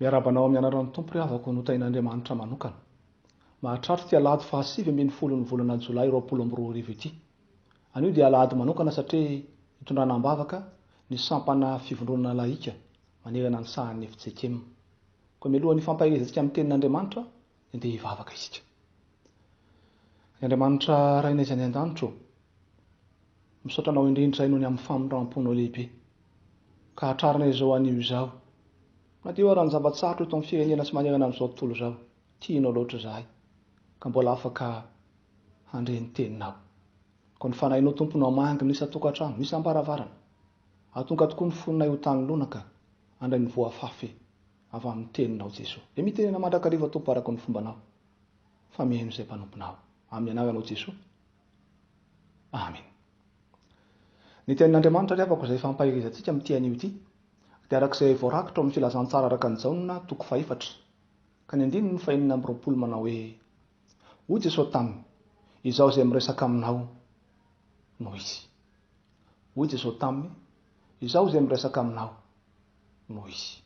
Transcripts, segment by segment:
Miarahaba anao amin'ny anaran'ny Tompo ry havako notahin'Andriamanitra manokana. Mahatratra ity alahady faha 19 ny volana jolay 2020 ity. Anio dia alahady manokana satria hitondrana am-bavaka ny sampana fivondronana lahika manerana ny sahan'ny fjkm. Koa mialohan'ny hifampaherezantsika amin'ny tenin'Andriamanitra dia ndeha hivavaka isika. Ry Andriamanitra Rainay izay any an-danitra ô, misaotra Anao indrindra izahay noho ny amin'ny famindram-ponao lehibe ka hatrarinay izao anio izao. Na dia eo ara ny zava-tsarotra eto amin'ny firenena sy manerana an'izao tontolo izao, tianao loatra izahay ka mbola afaka handre ny teninao. Koa ny Fanahinao Tompo no hamangy ny isan-tokantrano, ny isam-baravarana. Hahatonga tokoa ny fonay ho tany lonaka handray ny voa afafy avy amin'ny teninao Jesoa. Dia mitenena mandrakariva Tompo araka ny fombanao fa mihaino izay mpanomponao. Amin'ny anaranao Jesoa. Amen. Ny tenin'Andriamanitra ry havako izay fampaherezantsika amin'ity anio ity dia araka izay voarakitra ao amin'ny filazantsara araka an'i Jaona toko fahefatra ka ny andininy fahenina amby 20 manao hoe Hoy Jesoa taminy, Izaho izay miresaka aminao no Izy. Hoy Jesoa taminy, Izaho izay miresaka aminao no Izy.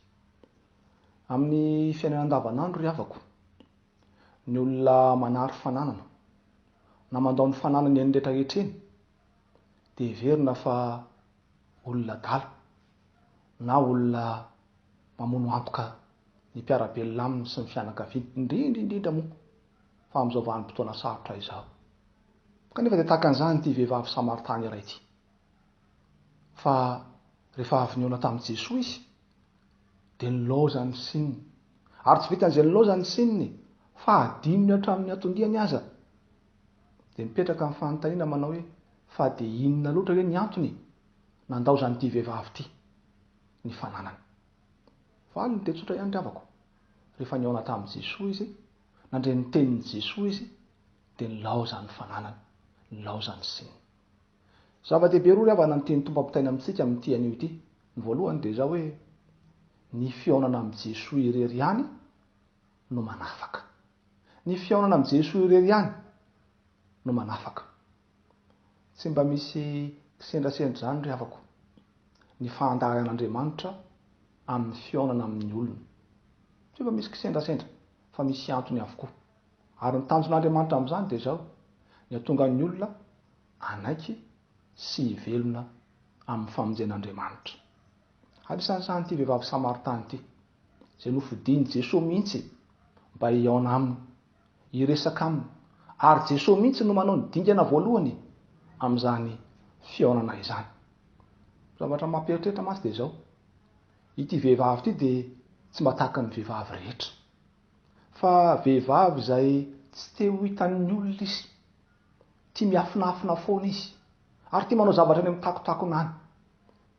Amin'ny fiainana andavanandro ry havako, ny olona manary fananana na mandao ny fananany eny rehetrarehetra eny dia heverina fa olona adala na olona mamono antoka ny mpiara-belona aminy sy ny fianakaviany, indrindra indrindra moa fa amin'izao vanim-potoana sarotra izao. Kanefa dia tahaka an'izany ity vehivavy samaritana iray ity. Fa rehefa avy nihaona tamin'i Jesoa izy, dia nilaozany ny sininy. Ary tsy vitan'izay nilaozany ny sininy, fa hadinony hatramin'ny anton-diany aza. Dia mipetraka ny fanontaniana manao hoe, fa dia inona loatra ve ny antony nandaozan'ity vehivavy ity ny fananany? Valiny dia tsotra ihany ry havako, rehefa nihaona tamin'i Jesoa izy, nandre ny tenin'i Jesoa izy, dia nilaozany ny fananany, nilaozany ny sininy. Zava-dehibe roa ry havana ny tian'ny Tompo ampitaina amintsika amin'ity anio ity. Ny voalohany dia izao hoe, ny fihaonana amin'i Jesoa irery ihany no manafaka. Ny fihaonana amin'i Jesoa irery ihany no manafaka. Tsy mba misy kisendrasendra izany ry havako, ny fahandaharan'Andriamanitra amin'ny fihaonana amin'ny olona. Tsy mba misy kisendrasendra fa misy antony avokoa. Ary ny tanjon'Andriamanitra amin'izany dia izao, ny hahatonga ny olona hanaiky sy hivelona amin'ny famonjen'Andriamanitra. Ary isan'izany ity vehivavy samaritana ity, izay nofidin'i Jesoa mihitsy mba hihaona aminy, hiresaka aminy, ary Jesoa mihitsy no manao ny dingana voalohany amin'izany fihaonana izany. Zavatra mampieritreritra mantsy dia izao, ity vehivavy ity dia tsy mba tahaka ny vehivavy rehetra, fa vehivavy izay tsy te ho hitan'ny olona izy, tia miafinafina foana izy, ary tia manao zavatra any amin'ny takotakona any.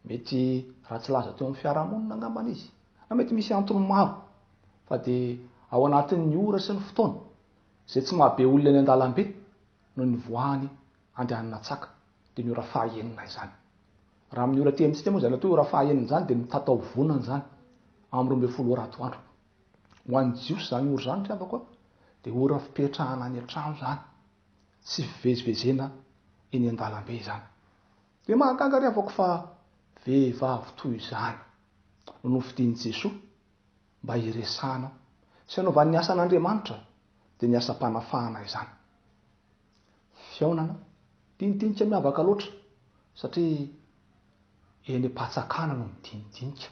Mety ratsy laza teo amin'ny fiarahamonina angambany izy, na mety misy antony maro, fa dia ao anatin'ny ora sy ny fotoana izay tsy maha be olona eny an-dalambe no nivoahany handehanana tsaka, dia ny ora fahaenina izany. Raha amin'ny ora aty amintsika moa izany atao hoe ora fahaenina izany dia mitatao vonana izany amin'ny 12 ora atoandro. Ho an'ny Jiosy izany ora izany ry havako a, dia ora fipetrahana any an-trano izany, tsy fivezivezena eny an-dalambe izany. Dia mahagaga ry havako fa vehivavy toy izany no nofidin'i Jesoa mba hiresahana sy hanaovany ny asan'Andriamanitra, dia ny asam-panafahana izany. Fihaonana, dinidinika miavaka loatra satria eny am-patsakana no midinidinika.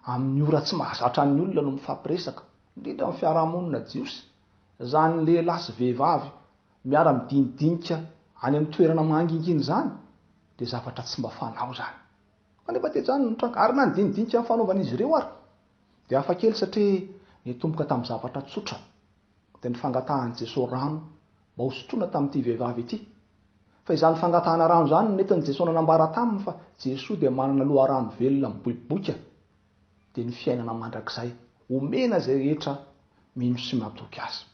Amin'ny ora tsy mahazatra ny olona no mifampiresaka, indrindra amin'ny fiarahamonina jiosy. Izany lehilahy sy vehivavy miara-midinidinika any amin'ny toerana mangingina izany dia zavatra tsy mba fanao izany. Kanefa dia izany no nitranga. Ary na ny dinidinika nifanaovan'izy ireo ary dia hafa kely satria nitomboka tamin'ny zavatra tsotra, dia ny fangatahan'i Jesoa rano mba hosotroina tamin'ity vehivavy ity. Fa izany fangatahana rano izany no nentin'i Jesoa nanambara taminy fa Jesoa dia manana loharano velona miboiboika, dia ny fiainana mandrakizay omena izay rehetra mino sy matoky Azy.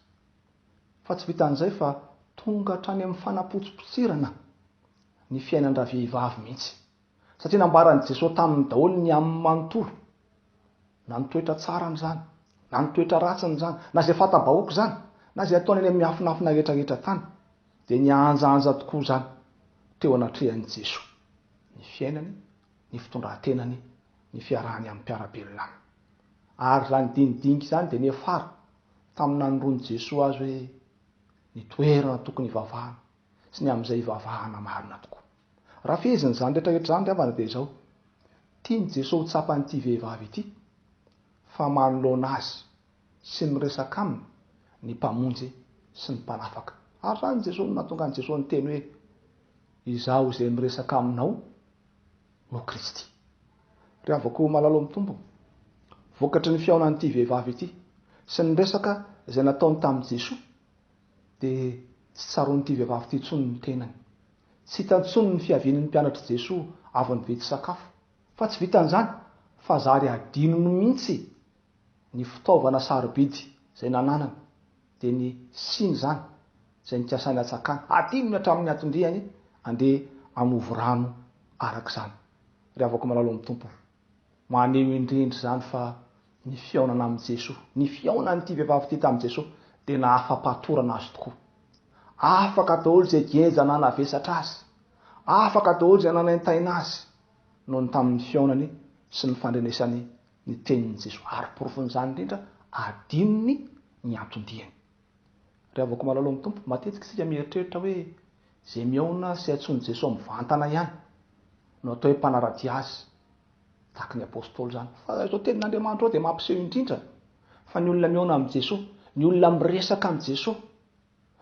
Fa tsy vitan'izay fa tonga hatrany amin'ny fanapotsipotsirana ny fiainan-dravehivavy mihitsy. Satria nambaran'i Jesoa taminy daholo ny aminy manontolo, na ny toetra tsarany izany, na ny toetra ratsiny izany, na izay fanta-bahoaka izany, na izay ataony any amin'ny miafinafina rehetrarehetra tany, dia nihanjahanja tokoa izany teo anatrehan'i Jesoa, ny fiainany, ny fitondran-tenany, ny fiarahany amin'ny mpiara-belona aminy. Ary izany dinidinika izany dia niafara tamin'ny nanoroan'i Jesoa azy hoe ny toerana tokony hivavahana sy ny amin'izay hivavahana marina tokoa. Raha fehezina izany rehetra rehetra izany ry havana dia izao, tian'i Jesoa ho tsapan'ity vehivavy ity fa manoloana azy sy miresaka aminy ny Mpamonjy sy ny Mpanafaka. Ary izany Jesoa no nahatonga an'i Jesoa niteny hoe, Izaho izay miresaka aminao no Kristy. Ry havako malala ao amin'ny Tompo, vokatry ny fihaonan'ity vehivavy ity sy ny resaka izay nataony tamin'i Jesoa dia tsy tsaroan'ity vehivavy ity intsony ny tenany. Tsy hitany intsony ny fiavian'ny mpianatr'i Jesoa avy nividy sakafo. Fa tsy vitan'izany fa zary adinony mihitsy ny fitaovana sarobidy izay nananany, dia ny siny izany izay nikasany hatsakana. Adinony hatramin'ny anton-diany andeha hamovo rano araka izany. Ry havako malala ao amin'ny Tompo, maneho indrindra izany fa ny fihaonana amin'i Jesoa, ny fihaonan'ity vehivavy ity tamin'i Jesoa dia nahafa-patorana azy tokoa. Afaka daholo izay geja nanavesatra azy, afaka daholo izay nanaintaina azy noho ny tamin'ny fihaonany sy ny fandrenesany ny tenin'i Jesoa. Ary porofon'izany indrindra, adinony ny anton-diany. Ry havako malala ao amin'ny Tompo, matetika isika mieritreritra hoe izay mihaona sy antsoin'i Jesoa mivantana ihany no atao hoe mpanara-dia Azy, tahaka ny Apôstôly izany. Fa izao tenin'Andriamanitra izao dia mampiseho indrindra fa ny olona mihaona amin'i Jesoa, ny olona miresaka amin'i Jesoa,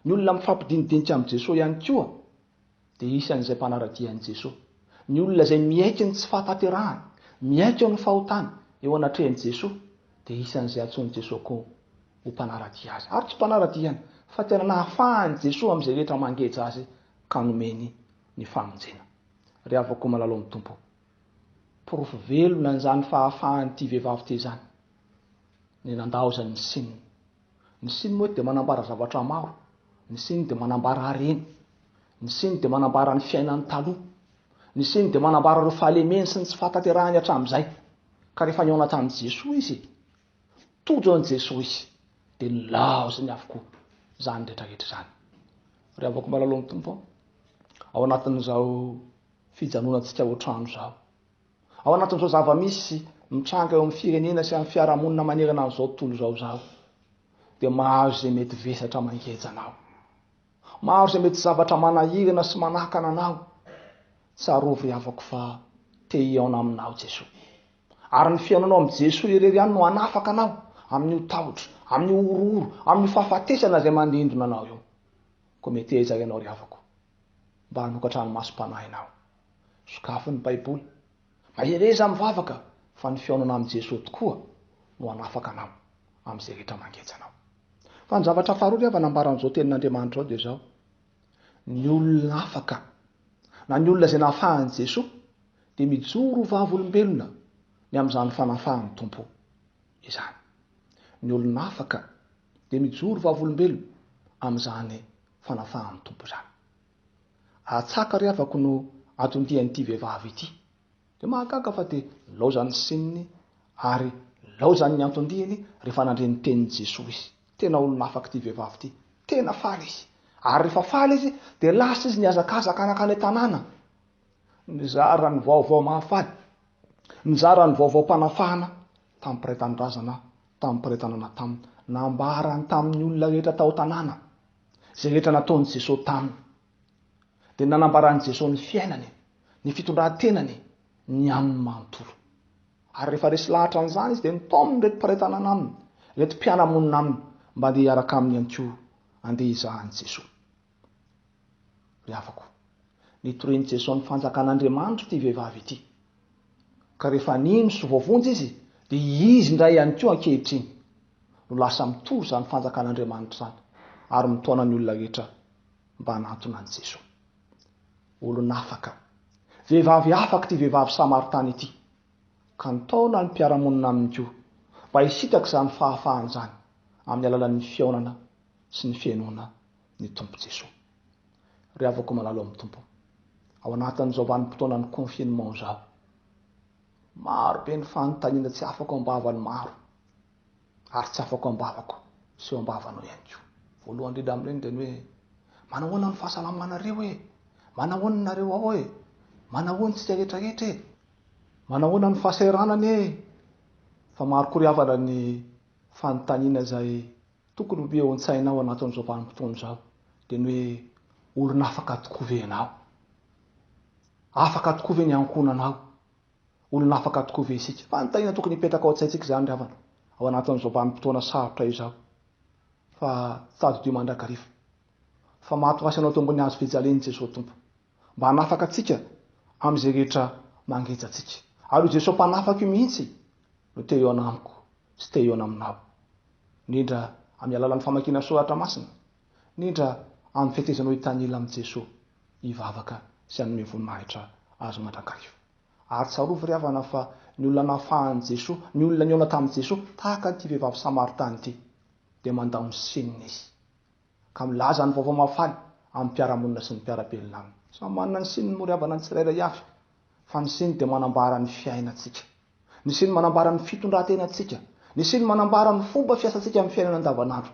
ny olona mifampidinidinika amin'i Jesoa ihany koa dia isan'izay mpanara-dia an'i Jesoa. Ny olona izay miaiky ny tsy fahatanterahany, miaiky ny fahotany eo anatrehan'i Jesoa dia isan'izay antsoin'i Jesoa koa ho mpanara-dia Azy. Ary tsy mpanara-dia ihany, fa tena nahafahan'i Jesoa amin'izay rehetra mangeja Azy ka nomeny ny famonjena. Ry havako malala ao amin'ny Tompo, porofo velona an'izany fahafahan'ity vehivavy ity izany ny nandaozany ny sininy. Ny siny moa dia manambara zavatra maro. Ny siny dia manambara harena. Ny siny dia manambara ny fiainany taloha. Ny siny dia manambara ireo fahalemeny sy ny tsy fahatanterahany hatramin'izay. Ka rehefa nihaona tamin'i Jesoa izy, tojo an'i Jesoa izy, dia nilaoziny avokoa izany rehetra rehetra izany. Ry havako malala ao amin'ny Tompo, ao anatin'izao fijanonantsika ao an-trano izao, Ao anatin'izao zava-misy mitranga eo amin'ny firenena sy amin'ny fiarahamonina manerana an'izao tontolo izao izao, dia maro izay mety vesatra mangeja anao. Maro izay mety zavatra manahirana sy manakana anao. Tsarovy ry havako fa te hihaona aminao Jesoa. Ary ny fihaonanao amin'i Jesoa irery ihany no hanafaka anao amin'io tahotra, amin'io horohoro, amin'io fahafatesana izay mandindona anao io. Koa meteza ianao ry havako mba hanokatra ny masom-panahinao. Sokafy ny Baiboly. Mahereza mivavaka fa ny fihaonana amin'i Jesoa tokoa no hanafaka anao amin'izay rehetra mangeja anao. Fa ny zavatra faharoa ry havana ambaran'izao tenin'Andriamanitra izao dia izao, ny olona afaka na ny olona izay nafahan'i Jesoa dia mijoro ho vavolombelona ny amin'izany fanafahan'ny Tompo izany. Ny olona afaka dia mijoro vavolombelona amin'izany fanafahan'ny Tompo izany. Atsaka ry havako no anton-dian'ity vehivavy ity. Dia mahagaga fa dia nilaozan'ny sininy ary nilaozany ny anton-diany rehefa nandre ny tenin'i Jesoa izy. Tena olona afaka ity vehivavy ity. Tena faly izy. Ary rehefa faly izy dia lasa izy nihazakazaka nankany an-tanàna. Nizara ny vaovao mahafaly. Nizara ny vaovaom-panafahana tamin'ny mpiray tanindrazana, tamin'ny mpiray tanàna taminy. Nambarany tamin'ny olona rehetra tao an-tanàna. Izay rehetra nataon'i Jesoa taminy, dia nanambaran'i Jesoa ny fiainany, ny fitondran-tenany, ny aminy manontolo. Ary rehefa resy lahatra an'izany izy, dia nitaominy ireto mpiray tanàna aminy, ireto mpiara-monina aminy, mba handeha hiaraka aminy ihany koa handeha hizaha an'i Jesoa. Ry havako, nitorian'i Jesoa ny fanjakan'Andriamanitra ity vehivavy ity. Ka rehefa nino sy voavonjy izy, dia izy indray ihany koa ankehitriny no lasa mitory izany fanjakan'Andriamanitra izany ary mitaona ny olona rehetra mba hanantona an'i Jesoa. Olona afaka. Vehivavy afaka ity vehivavy samaritana ity, ka nitaona ny mpiara-monina aminy koa mba hisintaka izany fahafahana izany amin'ny alalan'ny fihaonana sy ny fihainoana ny Tompo Jesoa. Ry havako malala ao amin'ny Tompo, ao anatin'izao vanim-potoanan'ny confinement izao, maro be ny fanontaniana tsy afako am-bavan'ny maro, ary tsy afako am-bavako sy eo am-bavanao ihany koa. Voalohany indrindra amin'ireny dia ny hoe, manahoana ny fahasalamanareo e? Manahoana nareo ao e? Manahoana isika rehetra rehetra e? Manahoana ny fahasahiranana e? Fa maro koa ry havana ny fanontaniana izay tokony ho eo an-tsainao anatin'izao vanim-potoana izao, dia ny hoe olona afaka tokoa ve ianao? Afaka tokoa ve ny ankohonanao? Olona afaka tokoa ve isika? Fanontaniana tokony hipetraka ao an-tsaintsika izany ry havana, ao anatin'izao vanim-potoana sarotra izao. Fa tadidio mandrakariva fa maty ho asanao teo ambony hazo fijaliana i Jesoa Tompo, mba hanafaka antsika amin'izay rehetra mangeja antsika. Ary io Jesoa Mpanafaka io mihitsy no te hihaona amiko sy te hihaona aminao, indrindra amin'ny alalan'ny famakiana soratra masina, indrindra amin'ny fetezanao hitanila amin'i Jesoa hivavaka sy hanome voninahitra Azy mandrakariva. Ary tsarovy ry havana fa ny olona nafahan'i Jesoa, ny olona nihaona tamin'i Jesoa, tahaka an'ity vehivavy Samaritana ity, dia mandao ny sininy izy, ka milaza ny vaovao mahafaly amin'ny mpiara-monina sy ny mpiara-belona aminy. Samy manana ny sininy moa ry havana ny tsirairay avy, fa ny siny dia manambara ny fiainantsika. Ny siny manambara ny fitondran-tenantsika. Ny siny manambara ny fomba fiasantsika amin'ny fiainana andavanandro.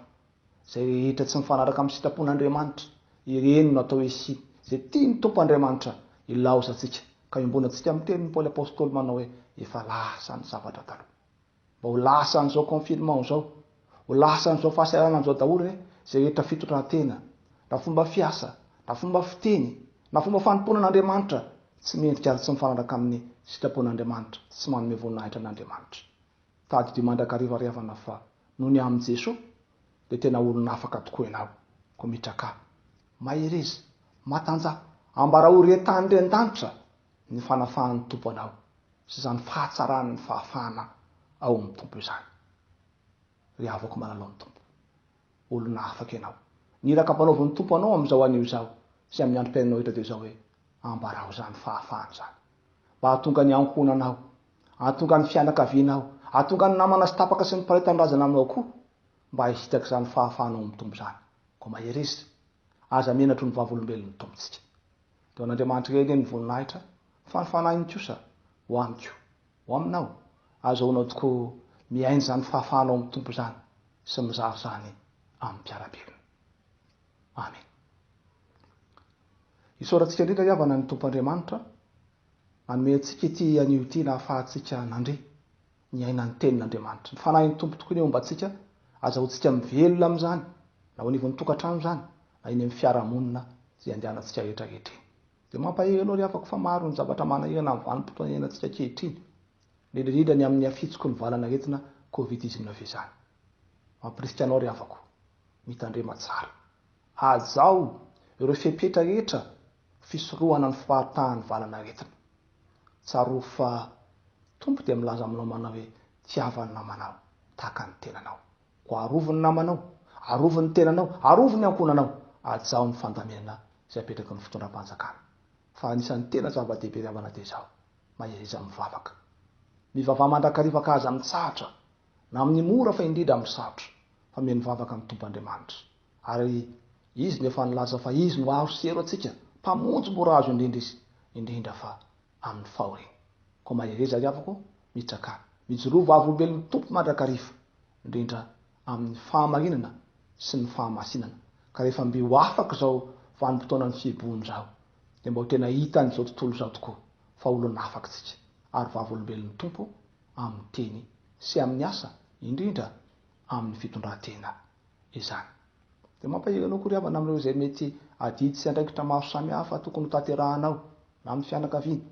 Izay rehetra tsy mifanaraka amin'ny sitrapon'Andriamanitra, ireny no atao hoe siny. Izay tian'ny Tompo Andriamanitra hilaozantsika, ka iombonantsika amin'ny tenin'i Paoly Apostoly manao hoe, Efa lasa ny zavatra taloha. Mba ho lasa an'izao confinement izao, ho lasa an'izao fahasahiranana izao daholo re izay rehetra fitondran-tena, na fomba fiasa, na fomba fiteny, na fomba fanompoana an'Andriamanitra tsy mendrika ary tsy mifanaraka amin'ny sitrapon'Andriamanitra, tsy manome voninahitra an'Andriamanitra. Tadidio mandrakariva ry havana fa noho ny amin'i Jesoa dia tena olona afaka tokoa ianao. Koa mitrakà, mahereza, matanjaha, ambarao re tany re an-danitra ny fanafahan'ny Tompo anao sy izany fahatsaran'ny fahafahana ao amin'ny Tompo izany. Ry havako malalao ny Tompo. Olona afaka ianao. Ny iraka ampanaovin'ny Tompo anao amin'izao anio izao sy amin'ny androm-piainanao rehetra dia izao hoe, ambarao izany fahafahana izany. Mba hahatonga ny ankohonanao, hahatonga ny fianakavianao, hahatonga ny namana sy tapaka sy ny mpiray tanindrazana aminao koa mba hisitraka izany fahafahana ao amin'ny Tompo izany. Koa mahereza. Aza menatro ny vavolombelon'ny Tompontsika. Dia ho an'Andriamanitra irery anie ny voninahitra, fa ny fanahiny kosa ho amiko, ho aminao. Azahoanao tokoa miaina izany fahafahana ao amin'ny Tompo izany sy mizara izany amin'ny mpiara-belona. Amen. Isaorantsika indrindra ry havana ny Tompo Andriamanitra nanome antsika ity anio ity nahafahantsika nandre, niaina ny tenin'Andriamanitra. Ny fanahin'ny Tompo tokoa ny homba antsika, azahoantsika mivelona amin'izany, na ao anivon'ny tokantrano izany, na eny amin'ny fiarahamonina izay andehanantsika rehetra rehetra eny. Dia mampahery anao ry havako fa maro ny zavatra manahirana amin'ny vanim-potoana iainantsika ankehitriny, indrindra indrindra ny amin'ny hafitsiky ny valan'aretina Covid 19 izany. Mampirisika anao ry havako, mitandrema tsara. Hajao ireo fepetra rehetra fisorohana ny fiparitahan'ny valan'aretina. Tsarovy fa Tompo dia milaza aminao manao hoe tiava ny namanao tahaka ny tenanao. Koa arovy ny namanao, arovy ny tenanao, arovy ny ankohonanao, hajao ny fandaminana izay apetraky ny fitondram-panjakana. Fa anisan'ny tena zava-dehibe ry havana dia izao, mahereza mivavaka. Mivavaha mandrakariva ka aza mitsahatra, na amin'ny mora fa indrindra amin'ny sarotra, fa mihaino vavaka ny Tompo Andriamanitra. Ary Izy no efa nilaza fa Izy no aro sy ero antsika, Mpamonjy mora azo indrindra Izy, indrindra fa amin'ny fahoriana. Koa mahereza ry havako, mitrakà, mijoroa vavolombelon'ny Tompo mandrakariva, indrindra amin'ny fahamarinana sy ny fahamasinana, ka rehefa mby ho afaka izao vanim-potoanan'ny fihibohana izao, dia mba ho tena hitan'izao tontolo izao tokoa fa olona afaka isika, ary vavolombelon'ny Tompo amin'ny teny sy amin'ny asa, indrindra amin'ny fitondran-tena izany. Dia mampahery anao koa ry havana amin'ireo izay mety adidy sy andraikitra maro samihafa tokony ho tanterahanao, na amin'ny fianakaviana,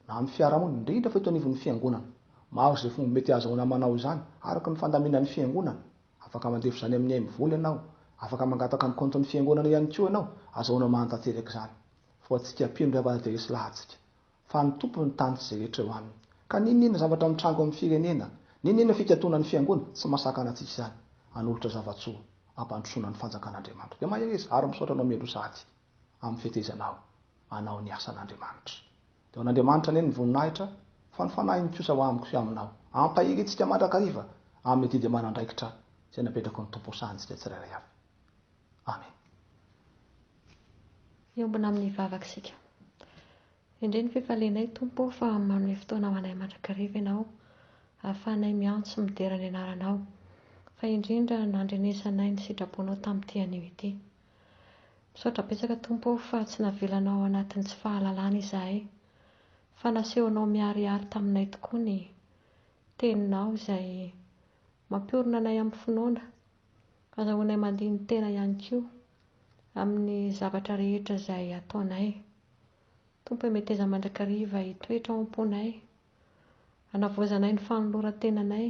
na amin'ny fiarahamonina, indrindra fa eto anivon'ny fiangonana. Maro izay fomba mety ahazahoana manao izany, araka ny fandaminan'ny fiangonana. Afaka mandefa izany amin'ny MVola ianao, afaka mangataka ny kaontin'ny fiangonana ihany koa ianao, azahoana manatanteraka izany. Fa ho antsika mpino ry havana dia resy lahatsika Fa ny Tompo no tany sy izay rehetra eo aminy. Ka n'inon'inona zavatra mitranga ao amin'ny firenena, n'inon'inona fikatonan'ny fiangonana, tsy mahasakana antsika izany hanolotra zava-tsoa hampandrosoana ny fanjakan'Andriamanitra. Dia mahereza ary misaotra anao mialoha sahady amin'ny fetezanao hanao ny asan'Andriamanitra. Dia ho an'Andriamanitra anie ny voninahitra, fa ny fanahiny kosa ho amiko sy aminao. Ampahirintsika mandrakariva amin'ny adidy aman'andraikitra izay napetraky ny Tompo ho sahanintsika tsirairay avy. Amen. Miombona amin'ny vavaka isika. Endrey ny fifalianay Tompo ô fa manome fotoana ho anay mandrakariva Ianao ahafahanay miantso sy midera ny anaranao fa indrindra nandrenesanay ny sitraponao tamin'ity anio ity. Misaotra betsaka Tompo ô fa tsy navelanao ao anatin'ny tsy fahalalana izahay fa nasehonao miharihary taminay tokoa ny. Teninao izay mampiorina anay amin'ny finoana, azahoanay mandini-tena ihany koa amin'ny zavatra rehetra izay ataonay. Tompo e, meteza mandrakariva hitoetra ao am-ponay, hanavaozanay ny fanoloran-tenanay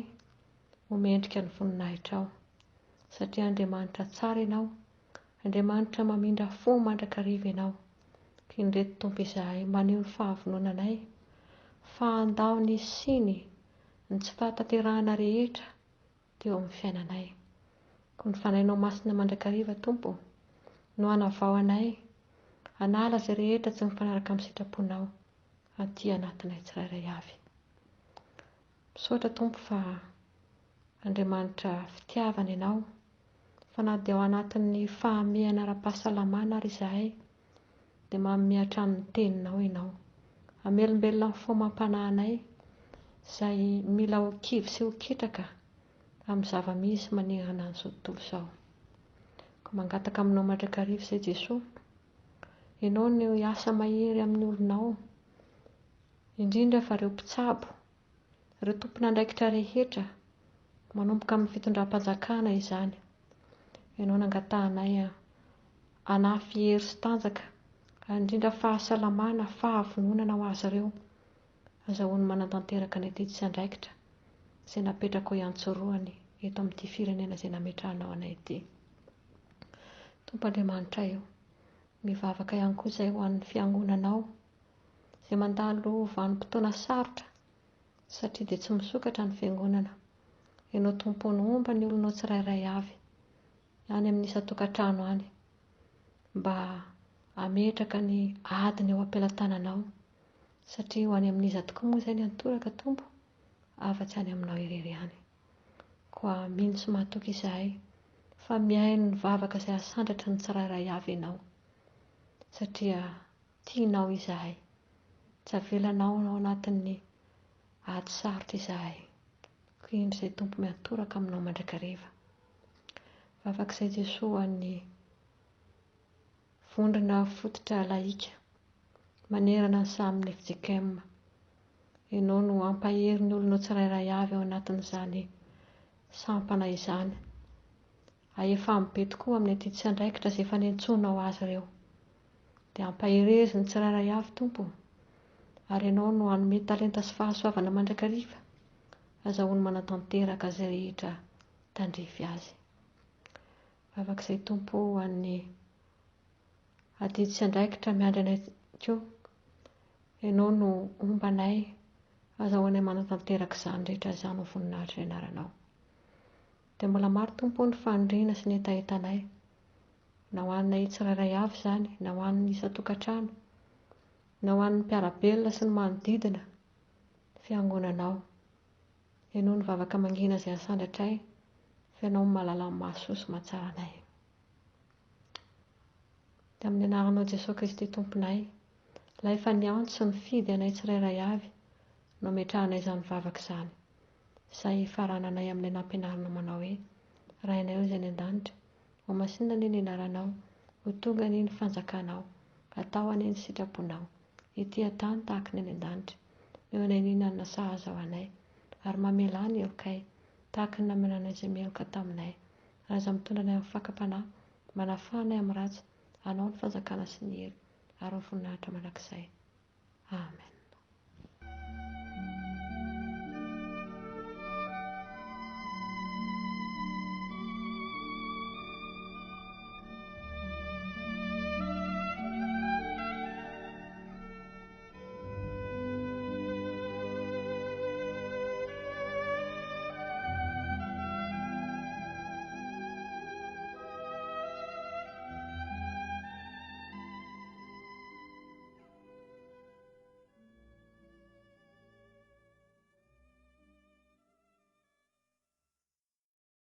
ho mendrika ny voninahitrao. Satria Andriamanitra tsara Ianao, Andriamanitra mamindra fo mandrakariva Ianao. Indreto Tompo izahay maneho ny fahavononanay fa handao ny siny ny tsy fahatanterahana rehetra teo amin'ny fiainanay. Koa ny Fanahinao Masina mandrakariva Tompo no hanavao anay, hanala izay rehetra tsy mifanaraka amin'ny sitraponao aty anatinay tsirairay avy. Misaotra Tompo fa Andriamanitra fitiavana Ianao, fa na dia ao anatin'ny fahamehana ara-pahasalamana ary izahay dia manome hatrany ny Teninao Ianao. Hamelombelona ny fo amam-panahy anay izay mila ho kivy sy ho ketraka amin'ny zava-misy manerana an'izao tontolo izao. Koa mangataka aminao mandrakariva izay Jesoa, Ianao no hiasa mahery amin'ny olonao, indrindra fa ireo mpitsabo, ireo tompon'andraikitra rehetra, manomboka amin'ny fitondram-panjakana izany. Ianao nangatahanay hanafy hery sy tanjaka, ary indrindra fahasalamana, fahavononana ho azy ireo, azahoany manatanteraka ny adidy sy andraikitra izay napetrakao hiantsorohany eto amin'ity firenena izay nametrahanao anay ity. Tompo Andriamanitray o, mivavaka ihany koa izahay ho an'ny fiangonanao izay mandalo vanim-potoana sarotra satria dia tsy misokatra ny fiangonana. Ianao Tompo no homba ny olonao tsirairay avy any amin'ny isan-tokantrano any mba hametraka ny adiny eo am-pelatananao satria ho any amin'iza tokoa moa izay ny antoraka Tompo afa-tsy any aminao irery ihany. Koa mino sy mahatoky izahay fa mihaino ny vavaka izay asandratry ny tsirairay avy Ianao satria Tianao izahay. Tsy avelanao ao anatin'ny ady sarotra izahay. Koa indro izay Tompo miantoraka aminao mandrakariva. Vavak'izay Jesoa ho an'ny vondrona fototra laika manerana ny sahamin'ny fjkm. Ianao no hampahery ny olonao tsirairay avy ao anatin'izany sampana izany. Ahefamo be tokoa amin'ny adidy sy andraikitra izay efa niantsoanao azy ireo. Dia ampaherezo ny tsirairay avy Tompo o! Ary Ianao no hanome talenta sy fahasoavana mandrakariva azahoany manatanteraka izay rehetra tandrify azy. Vavak'izay Tompo o ho an'ny adidy sy andraikitra miandry anay koa. Ianao no homba anay azahoanay manatanteraka izany rehetra izany ho voninahitry ny anaranao. Dia mbola maro Tompo o ny faniriana sy ny hetahetanay, na ho anay tsirairay avy izany, na ho an'ny isan-tokantrano, na ho an'ny mpiara-belona sy ny manodidina ny Fiangonanao. Henoy ny vavaka mangina izay asandratray, fa Ianao no mahalala ny mahasoa sy mahatsara anay. Dia amin'ny anaranao Jesoa Kristy Tomponay, Ilay efa niantso sy nifidy anay tsirairay avy, no ametrahanay izany vavaka izany. Izay hifarananay amin'ilay nampianarina manao hoe, Rainay izay any an-danitra, ho masinina anie ny anaranao, ho tonga anie ny fanjakanao, atao anie ny sitraponao, ety an-tany tahaka ny any an-danitra. Omeo anay ny hanina sahaza ho anay, ary mamelà ny helokay, tahaka ny namelanay izay meloka taminay. Ary aza mitondra anay amin'ny fakam-panahy, manafaha anay amin'ny ratsy, Anao ny fanjakana sy ny hery ary ny voninahitra mandrakizay. Amen.